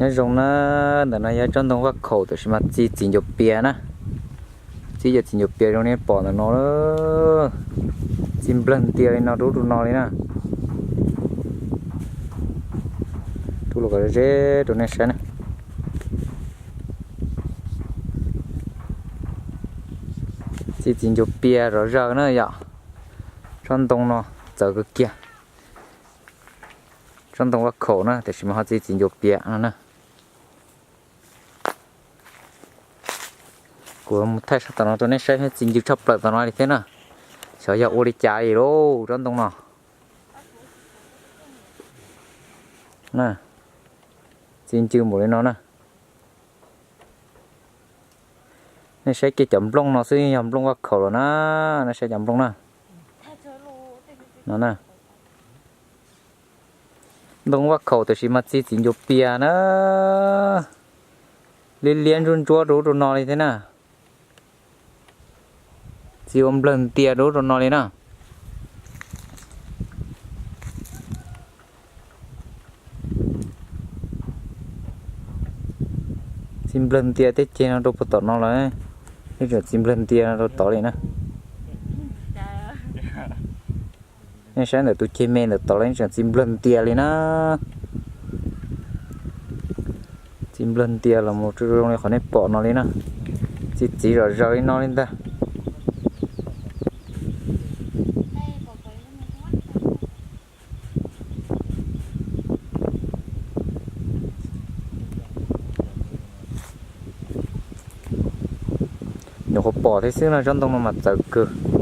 Nyob zoo na, ntawm no yog tsob ntoo vaj khaum tiam sis mas txi txiv ncuav pias na. Txi cov txiv ncuav pias zoo li pom ntawm no, txi nplawg ntias li no rau rau no li na. Rub los kom ze rau nej saib na. Txi txiv ncuav pias zom zaws na yom. Tsob ntoo no txawv kawg kiag. Tsob ntoo vaj khaum na tiam sis mas ho txi txiv ncuav pias no na. Kuv mus thaij sab tom no rau nej saib, txi ncw tshaj plaws tom no li thiab na. Xyov yog ua li cas li lauj tsob ntoo no. Txi ncw npaum li no na. Nej saib kiag cov nplooj no xwb yog nplooj vaj khaum los na. Nej saib cov nplooj na. No na. Ntoo vaj khaum tiam sis mas txi txiv ncuav pias na. Liab liab ntsuab ntsuab rau ub rau no li thiab na. Txi ua nplawg ntias rau ub rau no li na. Txi nplawg ntias tej ceg no rau puag tom no lawm. Nej tseem txi nplawg ntias no rau tod li na. Nej saib ntawm tus ceg me ntawm tod los yeej tseem txi nplawg ntias li na. Txi nplawg ntias los mus zoo li qhov nej pom no li na. Txi txiv zom zaws li no li ntag. Nyuam qhuav pom thiab xwb no, tsob ntoo no mas txawv kawg.